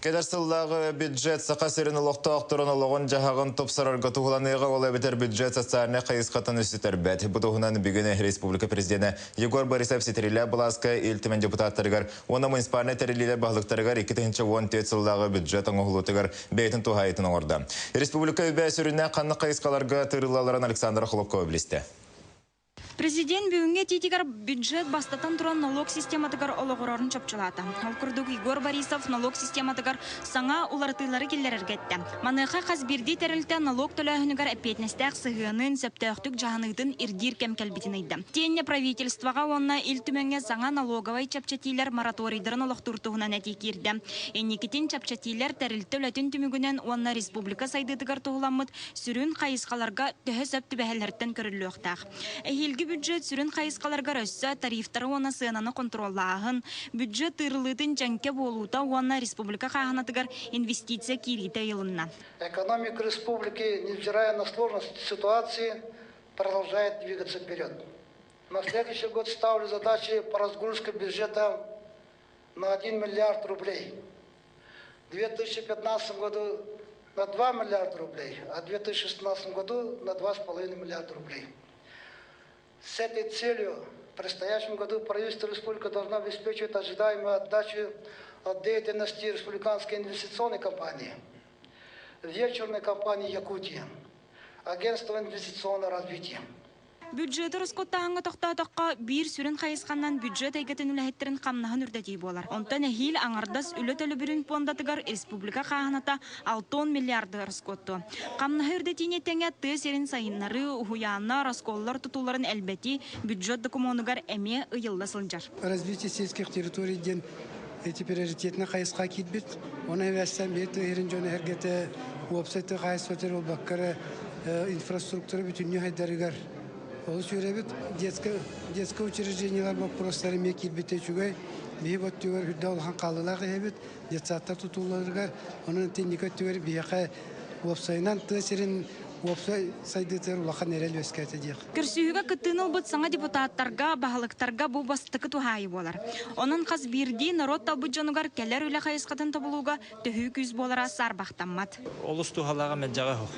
Кэлэр сыллааҕы бюджет Саха сирин олохтоохторун олоҕун-дьаһаҕын тупсарарга туһуланыаҕа, ол эбэтэр бюджет социальнай хайысхатын үсүтэрбэт. Бу туһунан бүгүн республика президенэ Егор Борисов ситэрилээх былааска Ил Түмэн депутаттарыгар уонна муниципальнай тэриллиилэр баһылыктарыгар 2014 сыллааҕы бюджет оҥоһулуутугар бэйэтин туһаайытын оҥордо. Республика үбэ сүрүннээн ханнык хайысхаларга тыырыллаларын Александра Холопкова билистэ. Президент бүгүҥҥү этиитигэр бюджет бастатан туран нолуок систематыгар олоҕурарын чопчулаата. Ол курдук Егор Борисов нолуок систематыгар саҥа уларытыылары киллэрэргэ эттэ. Маныаха хас биирдии тэрилтэ нолуок төлөөһүнүгэр эппиэтинэстээх сыһыанын, сөптөөхтүк дьаһаныытын ирдиир кэм кэлбитин ыйда. Итиэннэ правительствоҕа уонна Ил Түмэҥҥэ саҥа налоговай чэпчэтиилэр мораторийдарын олохтуур туһунан этии киирдэ. Инникитин чэпчэтиилэр тэрилтэ үлэтин түмүгүнэн уонна республика сайдыытыгар туһуламмыт сүрүн хайысхаларга төһө сөп түбэһэллэриттэн көрүллүөхтээх. Эһиилги бюджет сүрүн хайысхаларыгар өссө тарифтары уонна сыананы хонтуруоллааһын, бюджет тыырыллыытын дьэҥкэ буолуута уонна республика хааһынатыгар инвестиция киириитэ ыйылынна. Экономика республики, невзирая на сложность ситуации, продолжает двигаться вперед. На следующий год ставлю задачи по разгрузке бюджета на 1 миллиард рублей. В 2015 году на 2 миллиарда рублей, а в 2016 году на 2,5 миллиарда рублей. С этой целью в предстоящем году правительство республики должно обеспечивать ожидаемую отдачу от деятельности Республиканской инвестиционной компании, венчурной компании Якутии, Агентства инвестиционного развития. Бюджеты ороскуоттааһыҥҥа тохтоотоххо, биир сүрүн хайысханан бюджет эйгэтин үлэһиттэрин хамнаһын үрдэтии буолар. Онтон эһиил аҥардас үлэ төлөбүрүн пуондатыгар республика хааһыната 60 миллиарды ороскуоттуо. Хамнаһы үрдэтиини тэҥэ тыа сирин сайыннарыы, уһуйааннар, оскуолалар тутууларын элбэтии бюджет докумуонугар эмиэ ыйылла сылдьар. Развитие сельских территорий диэн эти приоритетный хайысха киирбит. Оны эбэстэн биир тыа сирин дьоно эргэтэ уопсай тыа хаһаайыстыбатыгар буолбакка инфраструктура бүтүннүү хайдарыгар олус үөрэбит. Детское, детское учреждениелар боппуруостара эмиэ киирбитэ үчүгэй. Биһи бу өттүгэр үрдэ улахан хаалыылаах иһэбит. Детсадтар тутууларыгар, онон итинник өттүгэр биһиэхэ уопсайынан тыа сирин уопсай сайдыытыгар улахан эрэл үөскээтэ диэх. Көрсүһүүгэ кыттыыны ылбыт саҥа депутаттарга, баһылыктарга бу бастакы туһаайыы буолар. Онон хас биирдии норуот талбыт дьонугар кэлэр үлэ хайысхатын тобулууга төһүү күүс буолара саарбахтаммат. Олус туһалааҕа мэлдьэҕэ суох.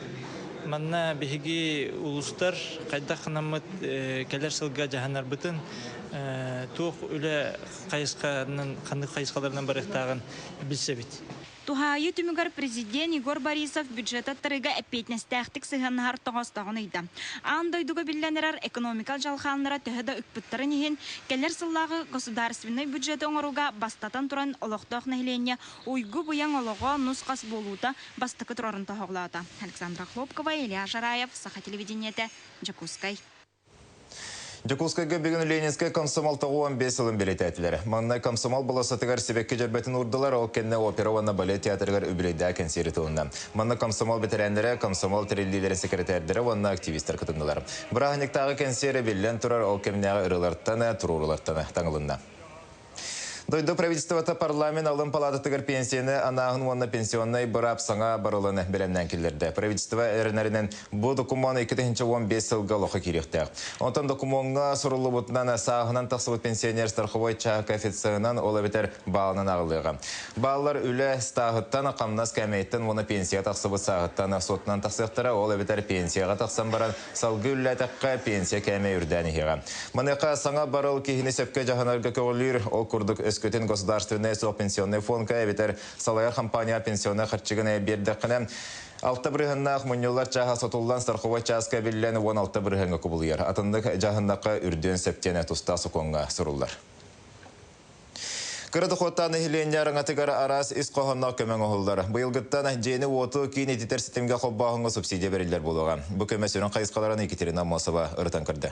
Манна биһиги улуустар хайдах гынаммыт кэлэр сылга дьаһанарбытын, туох үлэ хайысханан, ханнык хайысхаларынан барыахтааҕын билсэбит. Туһаайыы түмүгэр президент Егор Борисов бюджет аттарыыга эппиэтинэстээхтик сыһыаннаһар тоҕоостооҕун ыйда. Аан дойдуга биллэн эрэр экономика дьалхааннара төһө да ыкпыттарын иһин, кэлэр сыллааҕы государственнай бюджеты оҥорууга бастатан туран олохтоох нэһилиэнньэ уйгу-быйаҥ олоҕо нус-хас буолуута бастакы турарын тоһоҕолоото. Александра Хлопкова, Илья Шараев, Саха телевидениетэ, Дьокуускай. Дьокуускайга бүгүн Ленинскэй комсомол 95 сылын бэлиэтээтилэр. Манна комсомол болуоссатыгар сибэкки дьөрбөтүн уурдулар, ол кэннэ опера уонна балет театрыгар үбүлүөйдээх кэнсиэри тылынна. Манна комсомол бэтэрээннэрэ, комсомол тэриллиилэрин секретэрдэрэ уонна активистар кытыннылар. Бырааһынньыктааҕы кэнсиэр биллэн турар, ол кэмнээҕи ырыалартан, туруорулартан таҥылынна. Дойду правительствота парламент алын палаататыгар пенсияны анааһын уонна пенсионнай быраап саҥа барылын бэлэмнээн киллэрдэ. Правительство эрэнэринэн бу докумуон 2015 сылга олоххо киириэхтээх. Онтон докумуоҥҥа суруллубутунан сааһынан тахсыбыт пенсионер страховой чааһы коэффициенынан, ол эбэтэр баалынан аҕылыаҕа. Бааллар үлэ стааһыттан, хамнас кээмэйиттэн уонна пенсия тахсыбыт сааһыттан суотунан тахсыахтара, ол эбэтэр пенсияҕа тахсан баран Салгыы үллээтэххэ, пенсия кээмэй үрдээн иһиэҕэ. Маныаха саҥа барыл киһини сөпкө дьаһанарга көҕүлүүр, ол курдук өскөтүн государственнай суох пенсионнай фондка эбэтэр салайар компания пенсионнай харчыгын биэрдэххинэ, 6 бырыһыаннаах мунньуллар чааһа сотуллан страховой чааска эбиллэн 16 бырыһыаҥҥа кубулуйар. Атыннык дьаһаннахха үрдүөн сөп диэн тустаах сокуоҥҥа суруллар. Кыра дохуоттаах нэһилиэнньэ араҥатыгар араас ис хоһоонноох көмө оҥоһуллар. Быйылгыттан дьиэни-уоту киин ититэр ситимгэ холбооһуҥҥа субсидия бэриллэр буолуоҕа. Бу көмө сүрүн хайысхаларын Екатерина Аммосова ырытан көрдө.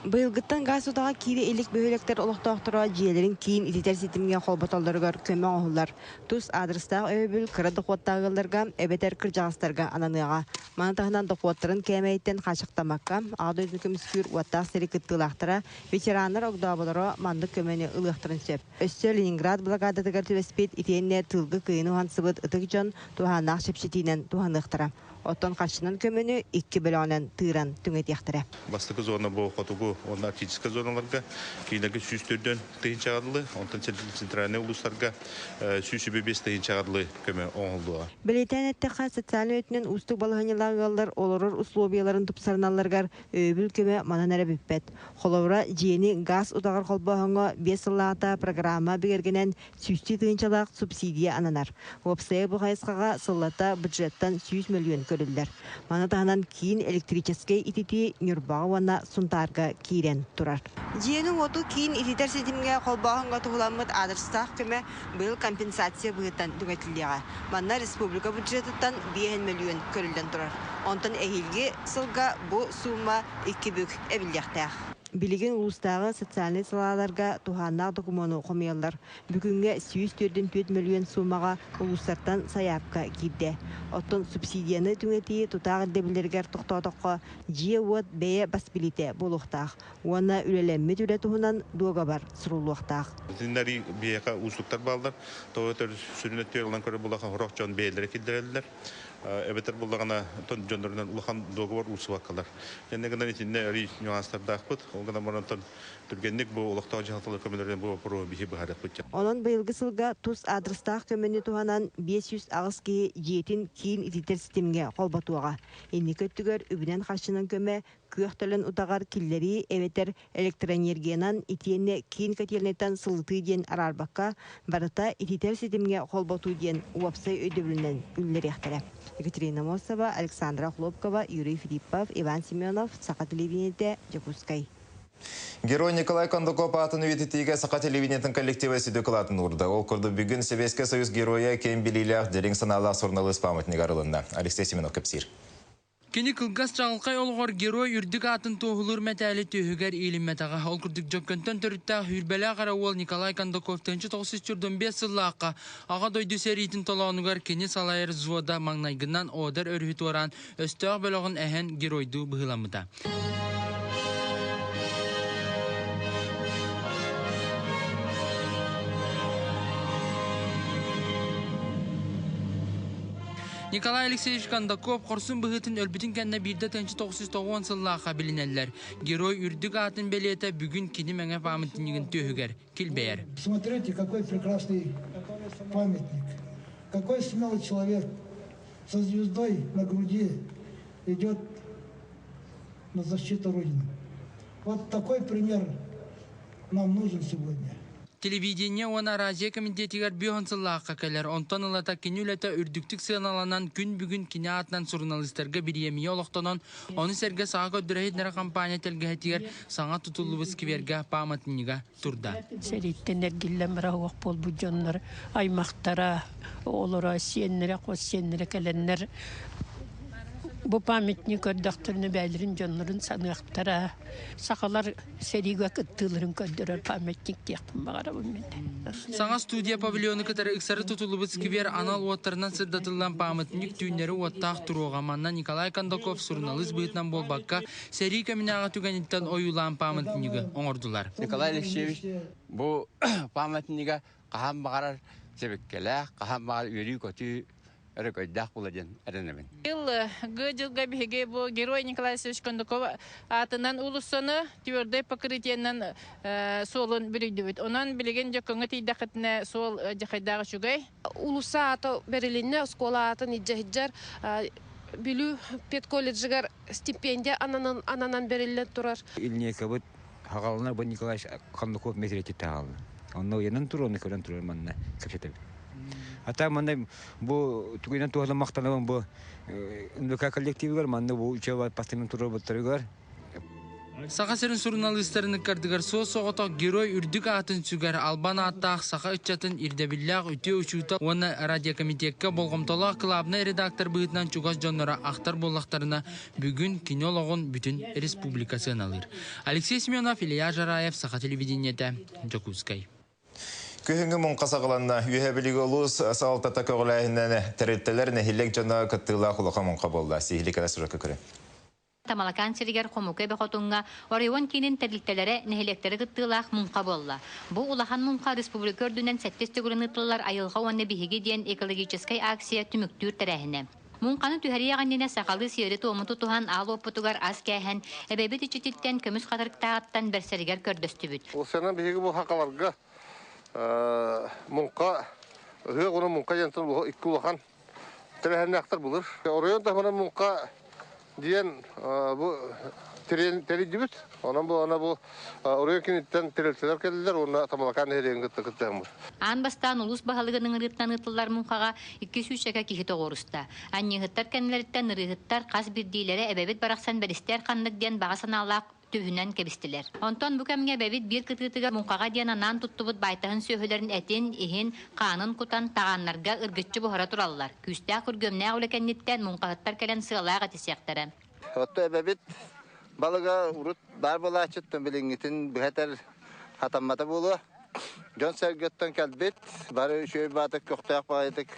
Быйылгыттан гаас утаҕа киирэ илик бөһүөлэктэр олохтоохторо дьиэлэрин киин ититэр ситимҥэ холботоллоругар көмө оҥоһуллар. Тус аадырыстаах өйөбүл кыра дохуоттаах ыалларга эбэтэр кырдьаҕастарга ананыаҕа. Маны таһынан дохуоттарын кээмэйиттэн хааччахтаммакка, Аҕа дойдуну көмүскүүр уоттаах сири кыттыылаахтара Ветераннар огдооболоро маннык көмөнү ылыахтарын сөп. Өссө Ленинград блокадатыгар түбэспит итиэннэ тыылга кыайыыны уһансыбыт ытык дьон туһааннаах чэпчэтиинэн туһаныахтара. Оттон харчынан көмөнү икки бөлөҕүнэн тыыран түҥэтиэхтэрэ. Бастакы зона бу хотугу уонна арктическай зоналарга кииннэргэ 104 тыһыынчаҕа дылы, онтон центральнай улуустарга 125 тыһыынчаҕа дылы көмө оҥоһуллуоҕа. Бэлиэтээн эттэххэ, социальнай өттүнэн уустук балаһыанньалаах ыаллар олорор условияларын тупсарыналларыгар өйөбүл көмө манан эрэ бүппэт. Холобура, дьиэни гаас утаҕар холбооһуҥҥа биэс сыллааҕыта программа бигэргэнэн сүүстүү тыһыынчалаах субсидия ананар. Уопсайа бу хайысхаҕа сыллата бюджеттан 100 мөлүйүөн көрүллэр. Маны таһынан киин электрическэй ититии Ньурбаҕа уонна Сунтаарга киирэн турар. Дьиэни-уоту киин ититэр ситимҥэ холбооһуҥҥа туһуламмыт аадырыстаах көмө быйыл компенсация быһыытынан түҥэтиллиэҕэ. Манна республика бюджетыттан 5 мөлүйүөн көрүллэн турар. Онтон эһиилги сылга бу сумма икки бүк эбиллиэхтээх. Билигин улуустааҕы социальнай салааларга туһааннаах докумуону хомуйаллар. Бүгүҥҥэ 144 мөлүйүөн суумаҕа улуустартан сайаапка киирдэ. Оттон субсидияны түҥэтии тутаах ирдэбиллэригэр тохтоотоххо, дьиэ-уот бэйэ бас билиитэ буолуохтаах уонна үлэлэммит үлэ туһунан дуогабар суруллуохтаах. Итиннэри биһиэхэ уустуктар бааллар. Тоҕо сүрүн өттүгэр ылан көрөр буоллахха, сорох дьон бэйэлэрэ киллэрэллэр. Эбэтэр буллаҕына дьоннорунан улахан договор уурсубаккалар. Инньэ гынан итиннэ өрүү нюанстардаахпыт. Ол гынан баран түргэнник бу олохтоох дьаһалталар көмөлөрүнэн бу боппуруоһу биһи быһаарыахпыт. Онон быйылгы сылга тус адрестаах көмөнү туһанан 508 киһи дьиэтин киин ититэр ситимҥэ холботуоҕа. Инники өттүгэр үбүнэн харчынан көмө күөх төлөн утаҕар киллэрии эбэтэр электроэнергиянан итиэннэ киин котельнайтан сылытыы диэн араарбакка, барыта ититэр ситимҥэ холботуу диэн уопсай өйдөбүлүнэн үллэриэхтэрэ. Екатерина Мосова, Александра Хлопкова, Юрий Филиппов, Иван Семенов, Саха телевидениетэ, Дьокуускай. Герой Николай Кондаков аатын үйэтитиигэ Саха телевидениетын коллектива сүдү кылаатын уурда. Ол курдук бүгүн Советский Союз геройа киэҥ билиилээх дириҥ санаалаах суруналыыс памятнигар ылынна. Алексей Семенов кэпсиир. Кини кылгас чаҕылхай олоҕор герой үрдүк аатын туоһулуур мэтээли түөһүгэр иилиммэтэҕэ. Ол курдук Дьөккөнтөн төрүттээх сүүрбэлээх эрэ уол Николай Кондаков 1905 сыллаахха Аҕа дойду сэриитин толоонугар кини салайар взвода маҥнайгынан Одер өрүһү туораан өстөөх бөлөҕүн эһэн геройдуу быһыыламмыта. Николай Алексеевич Кондаков хорсун быһыытын өлбүтүн кэннэ биирдэ 1990 сыллаахха билинэллэр. Герой үрдүк аатын бэлиэтэ бүгүн кини мэҥэ памятнигын түөһүгэр килбэйэр. Смотрите, какой прекрасный памятник. Какой смелый человек со звездой на груди идет на защиту Родины. Вот такой пример нам нужен сегодня. Телевидение уонна радио комитетигэр биэс сыллаахха кэлэр, онтон ылата кини үлэтэ үрдүктүк сыаналанан күн бүгүн кини аатынан суруналыыстарга бириэмийэ олохтонон, ону сэргэ саҥа көрдөрөр компания тэлгэһэтигэр саҥа тутуллубут сквергэ памятнига турда. Сэрииттэн эргиллэн баран буолбут дьоннор аймахтара, оҕолоро, сиэннэрэ, хос сиэннэрэ кэлэннэр бу памятник көрдөхтөрүнэ бэйэлэрин дьоннорун саныахтара. Сахалар сэриигэ кыттыыларын көрдөрөр памятник диэхпин баҕарабын мин. Саҥа студия павильону кытары ыксары тутуллубут сквер анал уоттарынан сырдатыллан памятник түүннэри уоттаах туруоҕа. Манна Николай Кондаков суруналыыс быһыытынан буолбакка, сэрии кэминээҕи түгэниттэн ойуулаан памятнигы оҥордулар. Николай Алексеевич бу памятнига хаһан баҕарар сэбиккэлээх, хаһан баҕарар үөрүү-көтүү өрөгөйдөөх буолуо диэн эрэнэбин. Быйылгы дьылга биһиги бу герой Николай Алексеевич Кондаков аатынан уулуссаны твердой покрытиенан суолун бүрүйдүбүт. Онон билигин Дьөккөҥҥө тиийдэххитинэ суол дьахайдаах үчүгэй. Уулусса аата бэрилиннэ, оскуола аатын илдьэ Бүлүү педколледжыгар стипендия ананан, ананан бериллэн турар. Илнекабыт хагалына бу Николай Кондаков метрети тагалына. Онно уянан тур, оны көрөн турар манна кэпсэтэбит. Ата манна бу тугунан туһалан мактанабын бу НВК коллективигэр манна бу учеба постоянно турар буттарыгар. Саха сирин суруналыыстарын ыккардыгар суос-соҕотох герой үрдүк аатын сүгэр албан ааттаах саха ыччатын ирдэбиллээх үтүө учуутал уонна радиокомитекка болҕомтолоох кылаабынай редактор быһыытынан чугас дьонноро ахтар буоллахтарына, бүгүн кини олоҕун бүтүн республика сыаналыыр. Алексей Семенов, Илья Жараев, Саха телевидениетэ, Дьокуускай. Күһүҥҥү муҥха саҕаланна. Үөһээ Бүлүүгэ улуус салалтата көҕүлээһинэн тэрилтэлэр нэһилиэк дьоно кыттыылаах улахан муҥха буолла. Сиһилии кэлэ сюжекка көрүҥ. Тамалакаан сиригэр Хомуку эбэ хотуҥҥа оройуон киинин тэрилтэлэрэ нэһилиэктэри кыттыылаах муҥха буолла. Бу улахан муҥха республика үрдүнэн сэттис төгүлүн ыытыллар айылҕа уонна биһиги диэн экологическай акция түмүктүүр тэрээһинэ. Муҥханы түһэриэх иннинэ сахалыы сиэри-туому тутуһан аал уоппутугар ас кээһэн, эбэбит иччититтэн көмүс хатырыктааҕыттан бэрсэригэр көрдөстүбүт. Ол биһиги бу хакаларга муҥха ыһыах уонна муҥха диэнтэн икки улахан тэрээһиннээхтэр булыр. Оройуон таһымынан муҥха диэн бу тэрийдибит. Онон бу ана бу оройуон киниттэн тэрилтэлэр кэллилэр уонна Тамалакаан нэһилиэгин кытта кыттыһаммыт. Аан бастаан улуус баһылыгын ыҥырыытынан ыытыллар муҥхаҕа 200 киһи тоҕуоруста. Анньыыһыттар кэннилэриттэн ырыыһыттар хас биирдиилэрэ эбэбит барахсан бэристээр ханнык диэн баҕа санаалаах түһүнэн кэбистилэр. Онтон бу кэмҥэ эбэбит биир кытыытыгар муҥхаҕа диэн анаан туттубут байтаһын сүөһүлэрин этин, иһин, хаанын кутан таҕааннарга ыргыччы буһара тураллар. Күүстээх күргүөмнээх үлэ кэнниттэн муҥхаһыттар кэлэн сыалаах этисиэхтэрэ. Отто эбэбит балыга урут баар буолааччыттан билиҥҥитин быһа хатаммата буолуо. Дьон-сэргэттэн кэлбит, бары үчүгэй баатык, көхтөөх баҕайытык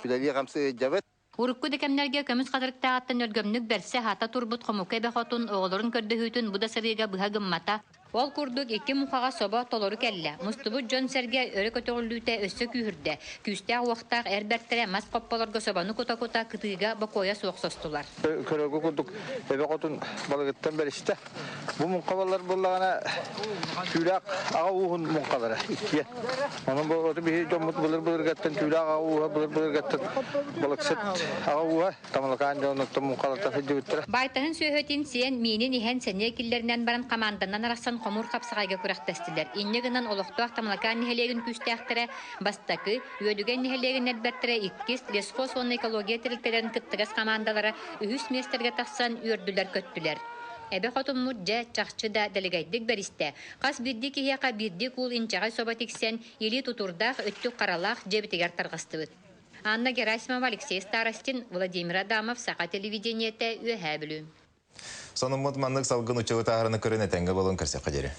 үлэлии-хамсыы сылдьабыт. Урукку да кэмнэргэ көмүс хатырыктааҕыттан өлгөмнүк бэрсэ хата турбут хомука эбэ хотун оҕолорун көрдөһүүтүн бу да сырыыга быһа гыммата. Ол курдук икки мухаҕа собо толору кэллэ. Мустубут дьон-сэргэ өрө көтөҕүллүүтэ өссө күүһүрдэ. Күүстээх-уохтаах эр бэртэрэ мас хопполорго собону кута-кута кытыыга бокуойа суох состулар. Көрөргө курдук эбэ хотун балыгыттан бэристэ. Бу муҥхабаллар буоллаҕына түүлээх аҕа ууһун муҥхалара иккиэ. Онон бу оту биһи дьоммут былыр-былыргаттан түүлээх аҕа ууһа былыр-былыргаттан балыксыт аҕа ууһа Тамалакаан дьонуттан муҥхаларта сылдьыбыттара. Байтаһын сүөһүтүн сиэн, миинин иһэн сэниэ киллэринэн баран хамаанданан арахсан хомуур хапсаҕайга күрэхтэстилэр. Инньэ гынан олохтоох Тамалакаан нэһилиэгин күүстээхтэрэ бастакы, Үөдүгэй нэһилиэгин эрбэттэрэ иккис, лесхоз уонна экология тэрилтэлэрин кыттыгас хамаандалара үһүс миэстэргэ тахсан үөрдүлэр-көттүлэр. Эбэ хотуммут дьэ, чахчы да дэлэгэйдик бэристэ. Хас биирдии киһиэхэ биирдии куул инчэҕэй собо тиксэн, илии тутуурдаах, өттүк харалаах дьиэбитигэр тарҕастыбыт. Анна Герасимова, Алексей Старостин, Владимир Адамов, Саха телевидениетэ, Үөһээ Бүлүү. Сонуммут маннык салгын учугу тааһарыны көрөн этэҥҥэ буолун көрсөххө диэри.